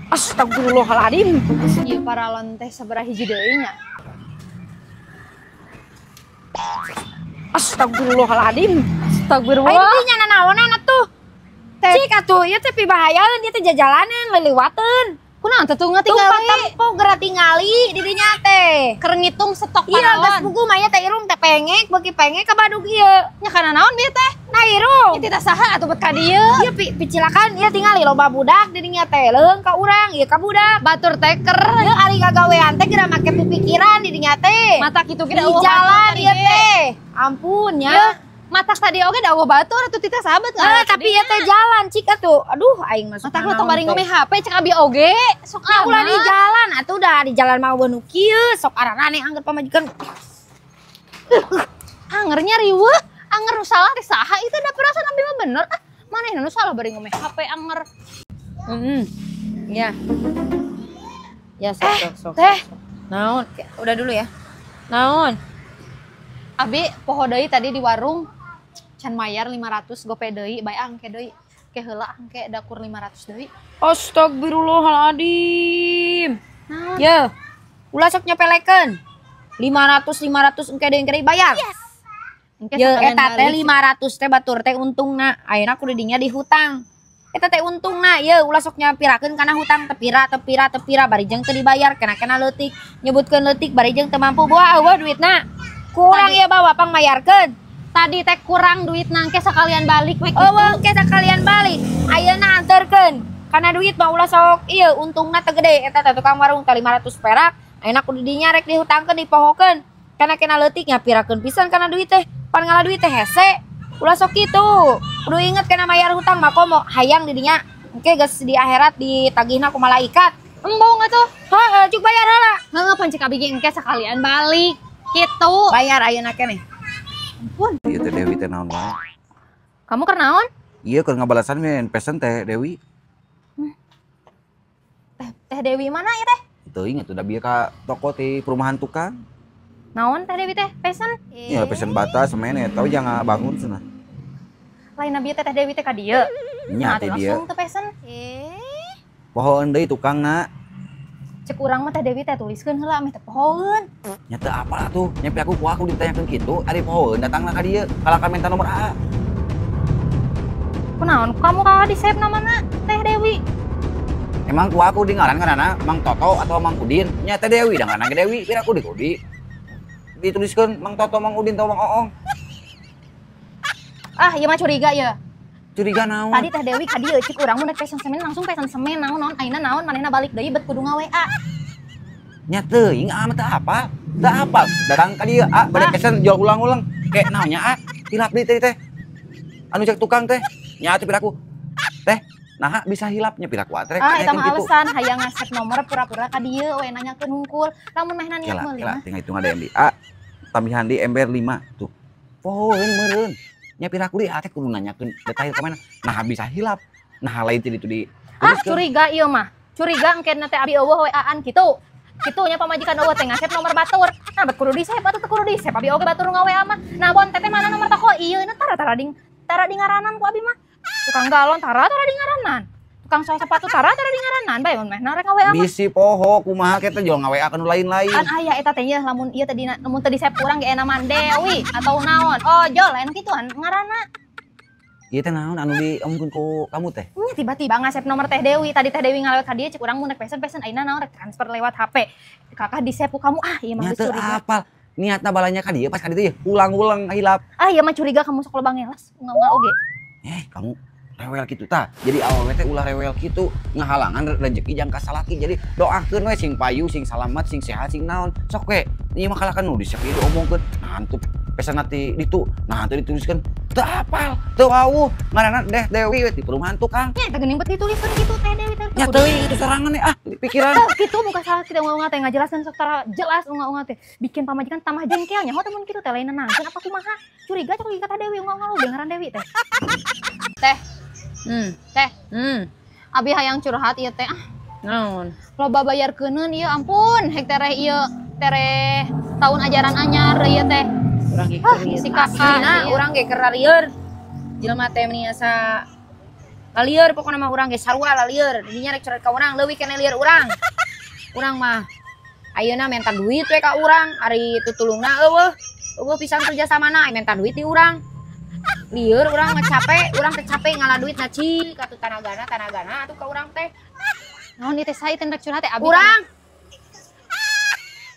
Astagfirullahaladzim. Ieu paralon teh sabaraha hiji deui nya? Astagfirullahaladzim. Astagfirullah. Ayo dinya nanaonan atuh. Cik atuh ieu teh pibahayaeun ieu teh jajalanan leuliwateun. Kunaon teh tuh Tumpah ngatingali? tempo geura tingali di dinya teh. Keur ngitung stok Iya geus paralon. buku mah ieu teh irung teh pengek beuki pengek ka badug ieu. Nya kana naon bieu teh? Nah irung. Ieu teh saha atuh bet ka dieu? Ieu picilakan ieu tingali loba budak di dinya teh leung ka urang ieu ka budak. Batur teh ker Ieu ari gagawean teh geura make pipikiran di dinya teh. mata kitu ge Di da eueuh jalan batur ieu tadi ge. teh. Ampun Ieu nya. matak tadi oge da eueuh batur atuh titah sahabat Eh, tapi ieu teh jalan cik atuh. Aduh aing mah Matak lu tong bari ngome HP cek abi oge sok Nah, ulah amat. di jalan atuh dah di jalan mah eueuh nu kieu sok ararane angger pamajikan. Angernya riweuh, anger nu salah teh saha itu da perasaan abi mah bener. Ah, manehna nu salah bari ngome HP anger. Heeh. Ya. Ya sok sok sok. Teh. Sok. Naon? Udah dulu ya. Naon? Abi poho deui tadi di warung can mayar 500 gope deui bae angke deui. Ke heula angke dakur 500 deui. Astagfirullahaladzim. Naon? Ya. Ulah sok nyepelekeun. 500 500 engke deui engke deui bayar. Engke Ya sekalian eta teh balik. 500 teh batur teh untungna. Ayeuna kudu dinya dihutang. Eta teh untungna ye ulah sok nyapirakeun kana hutang tepira tepira tepira bari jeung teu dibayar kena-kena leutik nyebutkeun leutik bari jeung teu mampu buah eueuh duitna. Kurang Tadi- ieu bawa pang mayarkeun. Tadi teh kurang duit nangke sekalian balik we kitu. Eueuh ke sakalian balik. Ayeuna anterkeun. Kana duit mah ulah sok ieu untungna teh gede eta teh tukang warung teh 500 perak. Ayeuna kudu dinya rek dihutangkeun dipohokeun. Kana kena leutik nyapirakeun pisan kana duit teh. Pan ngala duit teh hese. Ulah sok kitu. Kudu inget kana mayar hutang mah komo hayang di dinya engke geus di akhirat ditagihna ku malaikat. Embung atuh. Heeh, cuk bayar heula. Heeh, pan cek abi ge engke sekalian balik. Kitu. Bayar ayeuna keneh. Ampun. Ieu teh Dewi teh naon wae. Kamu keur naon? Ieu keur ngabalasan men pesen teh Dewi. Teh, Teh Dewi mana ya teh? Teuing atuh da bieu ka toko ti perumahan tukang. Naon Teh Dewi teh? Pesen? Ya pesen bata semen eta we jangan bangun cenah. Lain abi teh Teh Dewi teh ka dieu. Nya Nah, teh dia. langsung teh pesen. Pohoeun deui tukangna. Cek urang mah Teh Dewi teh tuliskeun heula meh teh pohoeun. Nya teu apal atuh. Nyampe aku ku aku ditanyakeun kitu, ari pohoeun datangna ka dieu, kalahkan minta nomor A. Kunaon kamu kalah di save namana Teh Dewi? Emang ku aku di ngaran ngaranna Mang Toto atau Mang Udin? Nya Teh Dewi da ngaranna ge Dewi, pira aku di kudi. Dituliskeun Mang Toto, Mang Udin atau Mang Oong. Ah, ieu mah curiga ya. Curiga naon? Tadi Teh Dewi ka dieu cek urang mun rek pesen semen langsung pesen semen naon naon ayeuna naon manehna balik deui bet kudu nga-WA. Nya teuing ah mah teu apal. Teu apal. Datang ka dieu ah bade Ah. pesen jual ulang-ulang. Kayak naonnya ah? Hilap deui teh teh. Anu cek tukang teh. Nya atuh piraku. Teh, naha bisa hilapnya piraku atre. Ah, eta mah alasan hayang ngasep nomor pura-pura ka dieu we nanyakeun hungkul. Lamun manehna niat Kela, meuli kela, mah. tinggal hitung ada MD. A, tambahan di ember 5 tuh. Pohoeun meureun. Nya piraku deui ate kudu nanyakeun detail ka mana. Naha bisa hilap. Naha lain teh ditu di. Ah, curiga ieu mah. Curiga engke teh abi eueuh WA-an kitu. Kitu nya pamajikan eueuh teh ngasep nomor batur. Nah, bet kudu di-save atuh teu kudu di-save abi oge batur nga-WA mah. Nah, bon teteh mana nomor toko ieu na tara tara ding tara di ngaranan ku abi mah. Tukang galon tara tara di ngaranan. Tukang sol sepatu tara tara di ngaranan bae mun meh rek nga-WA mah. Bisi poho kumaha ke teh jual nga-WA ka nu lain-lain. Kan aya eta teh nya lamun ieu tadi lamun teu di-save urang ge naman Dewi atau naon. Ojol lain kituan ngaranna. Ieu teh naon anu diomongkeun ku kamu teh? Nya tiba-tiba ngasep nomor Teh Dewi. Tadi Teh Dewi ngalewat ka dieu cek urang mun rek pesen-pesen ayeuna naon rek transfer lewat HP. Kakak di-save ku kamu ah ieu mah Nya geus teu curiga. apal. Niatna balanya ka dieu pas ka dieu ulang-ulang hilap. Ah ieu mah curiga kamu sok loba ngeles unga-unga oge. Kamu rewel kitu tah. Jadi awewe teh ulah rewel kitu ngahalangan rezeki jang ka salaki. Jadi doakeun we sing payu, sing salamat, sing sehat, sing naon. Sok we. Ieu mah kalakan nu di-save ieu diomongkeun. Nah, antup pesan nanti ditu. Nah, teu dituliskeun. Teu apal, teu wawuh. Ngaranna Teh Dewi we di perumahan tukang. Nya eta geuning bet dituliskeun kitu Teh Dewi teh. Nya teuing itu sorangan ah di pikiran. Teu kitu muka salah kita unga-unga teh ngajelaskeun sok tara jelas unga-unga teh. Bikin pamajikan tambah jengkel nya teh mun kitu teh lain nangkeun apa kumaha. Curiga cek ka Teh Dewi unga-unga oge ngaran Dewi teh. Teh. Teh. Abi hayang curhat ieu teh ah. Naon? Loba bayar keuneun ieu ampun hek tereh ieu tereh tahun ajaran anyar ieu teh. Urang ge Ah, keur si kakak Aslina ieu. urang ge keur rarieur. Jelema teh meni asa Lalieur pokona mah urang ge sarua lalieur. Dinya rek curhat ka urang leuwih keneh lieur urang. Urang mah ayeuna menta duit we ka urang, ari tutulungna eueuh. Eueuh pisan kerja samana menta duit di urang. Lieur urang mah capek, urang teh capek ngala duit na cik atuh tanagana atuh ka urang teh. Naon ieu teh sae teh rek curhat teh abi. Urang.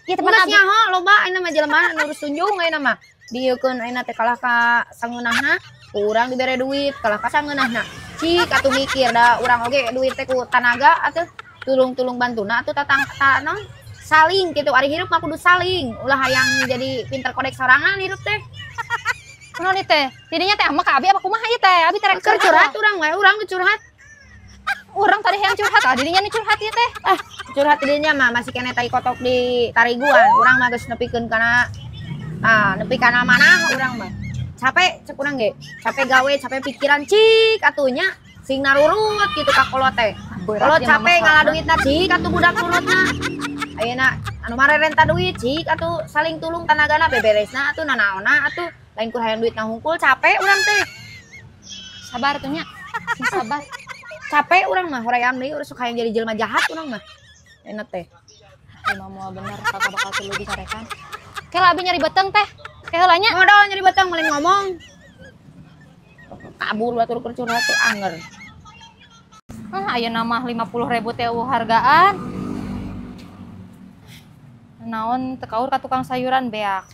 Ieu teh geus nyaho loba ayeuna mah jelema nu urus tunjung ayeuna mah. Dieukeun ayeuna teh kalah ka sangeunahna, ku urang dibere duit, kalah ka sangeunahna. Cik atuh mikir da urang oge duit teh ku tanaga atuh tulung-tulung bantuna atuh tatang ta naon saling kitu ari hirup mah kudu saling ulah hayang jadi pinter kodek sorangan hirup teh. Kunaon ieu teh? Jadinya teh ama ka abi apa kumaha ieu teh? Abi teh rek curhat urang we, urang curhat. Urang tadi hayang curhat, ah dirinya nih curhat ieu teh. Ah, curhat dirinya mah masih keneh tai kotok di tariguan. Urang mah geus nepikeun kana nepi kana mana urang mah. Capek cek urang ge, capek gawe, capek pikiran cik atuh nya sing narurut kitu ka kolot teh. Kolot capek ngala duitna cik atuh budak nurutna. Ayeuna anu marerenta duit cik atuh saling tulung tanagana beberesna atuh nanaonna atuh lain kur hayang duitna hungkul capek urang teh. Sabar tuh nya, sing sabar. Capek urang mah hoream deui urang sok hayang jadi jelema jahat urang mah. Enak teh. Imah moal bener kakak bakal tuluy dicarekan. Kela abi nyeri beteng teh. Kela nya. Modal nyeri beteng mending ngomong. Kabur batur keur curhat teh anger. Ayeuna mah 50.000 teh eueuh hargaan. Naon teu kaur ka tukang sayuran beak.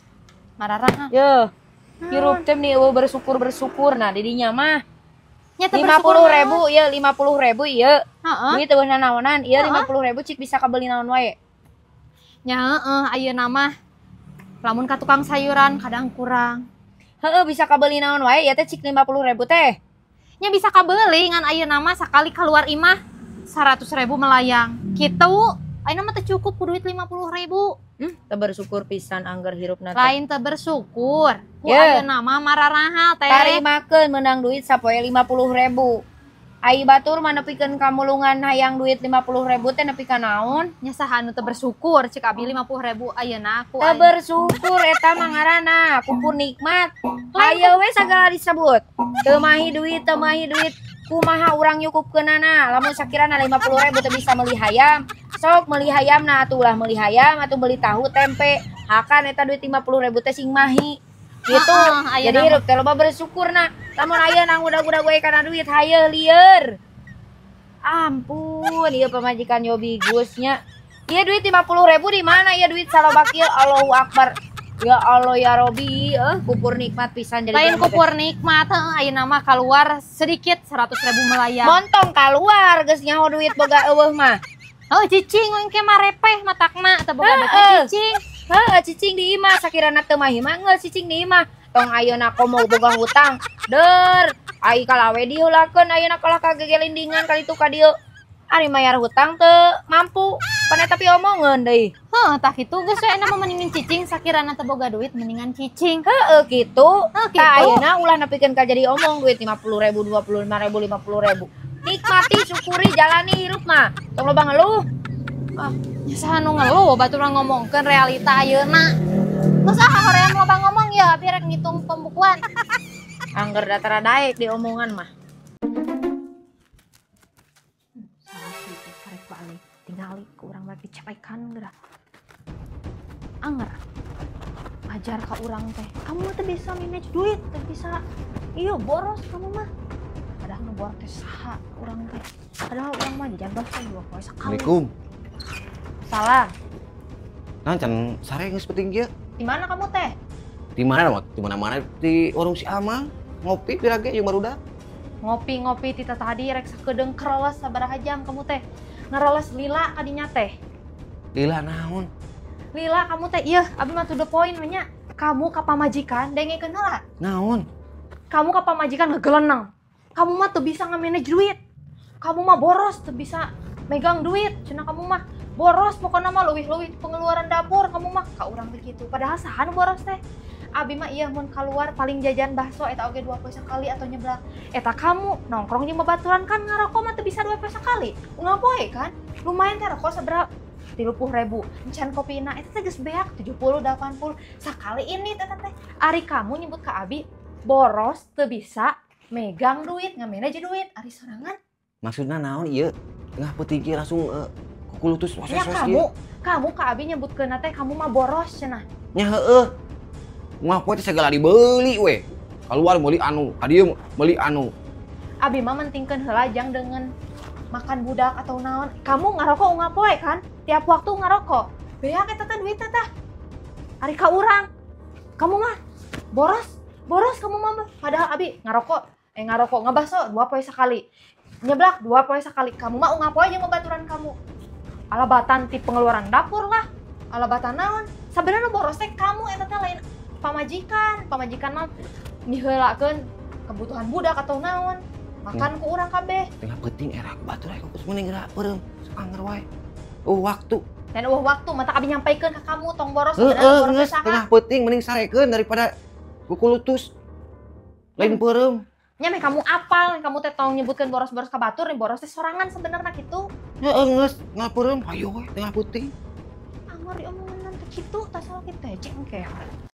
Mararah. Yeuh. Hirup teh meni eueuh bersyukur-bersyukur nah didinya mah. Nya teu bersyukur 50.000 ieu 50.000 ieu. Heeh. Duit eueuh nanaonan ieu 50.000 cik bisa kabeli naon wae. Nya heeh ayeuna mah lamun ka tukang sayuran kadang kurang. Heeh bisa kabeli naon wae ieu teh cik 50.000 teh. Nya bisa kabeli ngan ayeuna mah sakali keluar imah 100.000 melayang. Kitu ayeuna mah teu cukup ku duit 50.000. Teu bersyukur pisan angger hirupna teh. Lain teu bersyukur. Ku ayeuna mah mararahal teh. Tarimakeun meunang duit sapoe 50.000. Ai batur mah nepikeun ka mulungan hayang duit 50.000 teh nepi ka naon? Nya saha anu teu bersyukur cik abi 50.000 ayeuna ku teu bersyukur eta mah ngaranna kufur nikmat. Hayo we sagala disebut. Teu mahi duit, teu mahi duit. Kumaha urang nyukupkeunana? Lamun sakirana 50.000 teu bisa meuli hayam. Sok meuli hayamna atuh ulah meuli hayam atuh meuli tahu tempe. Hakan eta duit 50.000 teh sing mahi. Gitu. Jadi hirup teh loba bersyukurna. Lamun ayeuna ngudag-udag we kana duit hayeul lieur. Ampun, ieu pamajikan Yobi Gus nya. Ieu duit 50.000 di mana ieu duit saloba kieu? Allahu Akbar. Ya Allah ya Robi, kupur nikmat pisan jadi. Lain kupur nikmat, ayeuna mah keluar sedikit 100.000 melayang. Montong keluar geus nyaho duit boga eueuh mah. Oh cicing engke mah repeh matakna teu boga duit cicing. Heeh cicing di imah sakirana teu mahi mah geus cicing di imah. Tong ayeuna komo boga hutang. Der, ai kalawe diheulakeun ayeuna kalah ka gegelindingan kali itu ka dieu. Ari mayar hutang teu mampu. Pan eta piomongeun deui. Heuh, tah kitu geus we mah mendingan cicing sakirana teu boga duit mendingan cicing. Heueuh kitu. Heuh kitu. Tah ayeuna ulah nepikeun ka jadi omong duit 50.000, 25.000, 50.000. Nikmati, syukuri, jalani hirup mah. Tong loba ngeluh. Ah, nya saha nu ngeluh batur ngomongkeun realita ayeuna. Geus ah hoream loba ngomong ya, abi rek ngitung pembukuan. Angger datara daek di omongan mah. Salah sih karek balik. Tingali ku urang rek dicapekan geura. Anger. Ajar ka urang teh. Kamu teh bisa manage duit, teh bisa iya boros kamu mah. Padahal nu boros teh saha urang teh. Padahal urang mah jajan bakso 2 poe sakali. Assalamualaikum. Salah. Nah, can sare geus penting kieu. Di mana kamu teh? Di mana? Di mana-mana di warung si Amang. Ngopi pira ge jeung barudak. Ngopi-ngopi tita tadi rek sakedeung kereles sabaraha jam kamu teh. Ngereles lila kadinya teh. Lila naon? Lila kamu teh ieu abi mah to the point we nya. Kamu ka pamajikan dengekeun heula. Naon? Kamu ka pamajikan ngegeleneng. Kamu mah teu bisa nge-manage duit. Kamu mah boros teu bisa megang duit. Cenah kamu mah boros pokoknya mah leuwih-leuwih pengeluaran dapur kamu mah ka urang teh kitu. Padahal saha nu boros teh? Abi mah iya mun keluar paling jajan bakso eta oge 2 poe sakali atau nyeblak. Eta kamu nongkrong jeung babaturan kan ngarokok mah teu bisa 2 poe sakali. Unggal poe kan? Lumayan teh rokok sabaraha? 30.000. Encan kopina eta teh geus beak 70 80 sakali ini eta teh. Ari kamu nyebut ka abi boros teu bisa Megang duit, ngamanage duit, ari sorangan. Maksudna naon ieu? Tengah peuting kieu langsung kukulutus Ya kamu ka abi nyebutkeun teh kamu mah boros cenah. Nya heueuh. Unggal poe teh segala dibeli we. Keluar meuli anu, ka dieu meuli anu. Abi mah mentingkeun heula jang dengan makan budak atau naon. Kamu ngarokok unggal poe kan? Tiap waktu ngarokok. Beak eta teh duitna tah. Ari ka urang. Kamu mah boros, boros kamu mah. Padahal abi ngarokok ngarokok ngebaso 2 poe sekali. Nyeblak 2 poe sekali. Kamu mah unggal poe jeung babaturan kamu. Alabatan ti pengeluaran dapur lah. Alabatan naon? Sabenerna boros teh kamu eta teh lain pamajikan. Pamajikan mah miheulakeun kebutuhan budak atau naon. Makan ku urang kabeh. Tengah peuting era batur aya geus mending geura peureum. Sok anger wae. Oh waktu. Dan eueuh waktu mata abi nyampaikeun ka kamu tong boros heeh geus tengah peuting mending sarekeun daripada kukulutus. Lain peureum. Nya meh kamu apal, kamu teh tong nyebutkeun boros-boros ka batur, nih boros teh sorangan sebenarnya kitu. Heeh geus ngapeureum hayo we tengah peuting. Angor diomongan teh kitu tah salah kitu teh cengkeh.